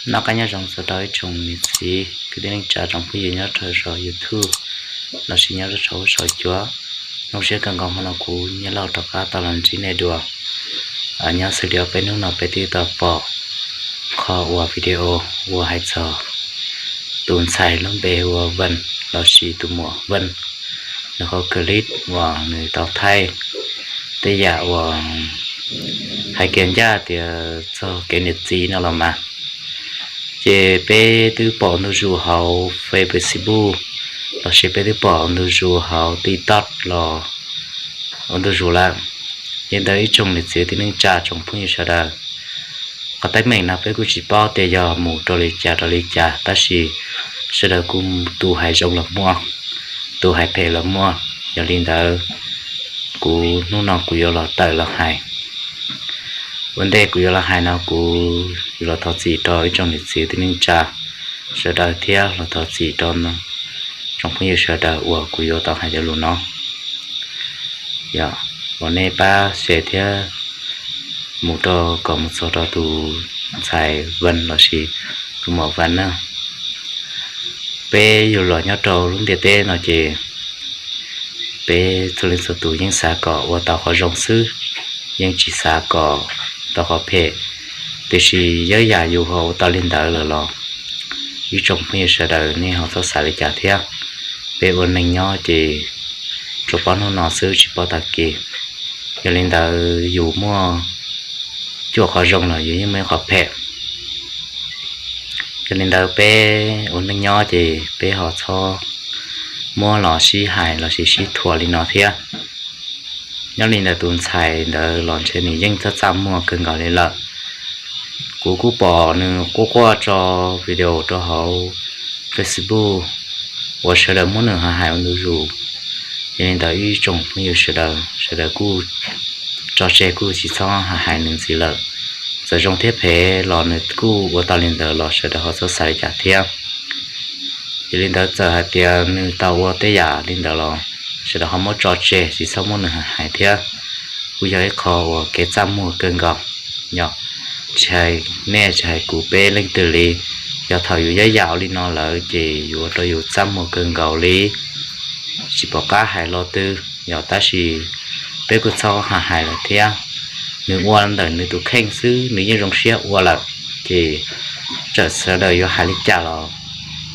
Noj qab nyob zoo txog rau ib tsoom niam txiv kwv tij neej tsa tsoom phooj ywg nyob rau saum YouTube lossis nyob rau saum huab saum cua. Zoo siab kawg nkaus hmo no kuv Nyiaj Lauj rov qab tau los ntsib nej dua. Nyob xws li peb hnub no peb twb tau pom qhov uas video uas hais txog tus ntxhais lub npe hu ua Veej lossis tus muam Veej, nws qhov clip uas nws tau thaij tej yam uas hais kiag ncaj tias txog kev niam txiv no los mas, ces peb twb pom ua ntu zus hauv Facebook lossis peb twb pom ua ntu zus hauv TikTok los ua ntu zus lawm. Yog li ntawd ib tsoom niam txiv kwv tij neej tsa tsoom phooj ywg sawv daws, qhov teeb meem no peb kuj tsis paub tias yog mus rau li cas rau li cas, tab sis sawv daws kuj tus hais zoo los muaj, tus hais phem los muaj. Yog li ntawd kuv hnub no kuv yuav los tawm los hais. Ua ntej kuv yuav los hais no kuv yuav los thov txim rau ib tsoom niam txiv kwv tij neej tsa sawv daws thiab los thov txim rau tsoom phooj ywg sawv daws uas kuv yuav tau hais cov lus no. Yog, uas nej pab share thiab mus rau kom mus txog rau tus ntxhais Veej lossis tus muam Veej na. Peb yug los nyob rau lub ntiaj teb no ces peb txhua leej txhua tus yeej xav kom ua tau qhov zoo xwb, yeej tsis xav kom tau qhov phem. Tiam sis yog yam yus ho ua tau li ntawd lawm los ib tsoom phooj ywg sawv daws nej ho txhob xav li cas thiab. Peb ua neeg nyob ces tsuas paub hnub no xwb tsis paub tag kis. Yog li ntawd yus muaj cuaj qhov zoo los yus yeej muaj ib qhov phem. Yog li ntawd peb ua neej nyob ces peb ho txhob muab los sib hais lossis sib thuam li no thiab. Nyob li ntawd tus ntxhais ntawd los ntshe nws yeej txaj txaj muag kawg nkaus li lawm. Kuv kuj pom nws quaj quaj tso video rau hauv Facebook uas sawv daws muab nws hais ua ntu zus. Yog li ntawd ib tsoom phooj ywg sawv daws, sawv daws kuj tso tseg kuj tsis txhob hais nws ntxiv lawm. Txawm zoo thiab phem los nws kuj ua tau li ntawd los sawv daws ho txhob xav li cas thiab. Yog li ntawd txawm hais tias nws tau ua tej yam li ntawd los sawv daws ho muab tso tseg tsis txhob muab nws hais thiab. Kuj yog ib qho uas kev txaj muag kawg nkaus. Yog tsis hais nej tsis hais kuv peb leej twg li, yog thaum yus yaj yam li no lawm ces yuav ua rau yus txaj muag kawg nkaus li, tsis pom qab hais lo twg. Yog tab sis peb kuj txhob hais hais lawm thiab. Nws ua ntawm nws tus kheej xwb nws yeej zoo siab ua lawm, ces txawm sawv daws yuav hais li cas los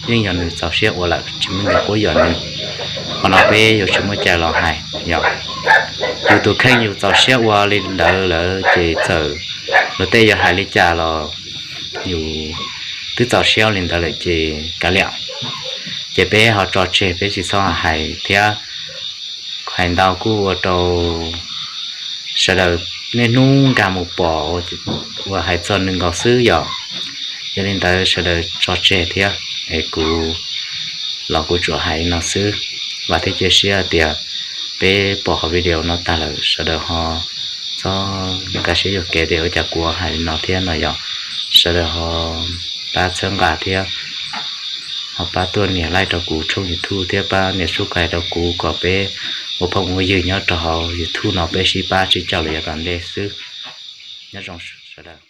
yeej yog nws txaus siab ua lawm tsis muaj neeg quab yuam nws. Qhov no peb yuav tsis muaj cai los hais. Yog yus tus kheej yus txaus siab ua li ntawd lawm ces txawm luag tej yuav hais li cas los yus twb txaus siab li ntawd lawm ces kav liam. Ces peb ho tso tseg peb tsis txhob hais thiab. Hais ntau kuj ua rau sawv daws niaj hnub nkag mus pom uas hais txog nws nkaus xwb yom. Yog li ntawd sawv daws tso tseg thiab es kuv los kuv tsuas hais li no xwb. Vam thiab cia siab tias peb pom qhov video no tag lawm sawv daws ho txhob nkag siab yuam kev tias ua cas kuv hais li no thiab no yog sawv daws ho pab txhawb nqa thiab ho pab tuaj nias like rau kuv tshooj YouTube thiab pab nias subscribe rau kuv kom peb ua phooj ua ywg nyob rau hauv YouTube no peb sib pab sib coj los yav tom ntej xwb. Nyob zoo sawv daws.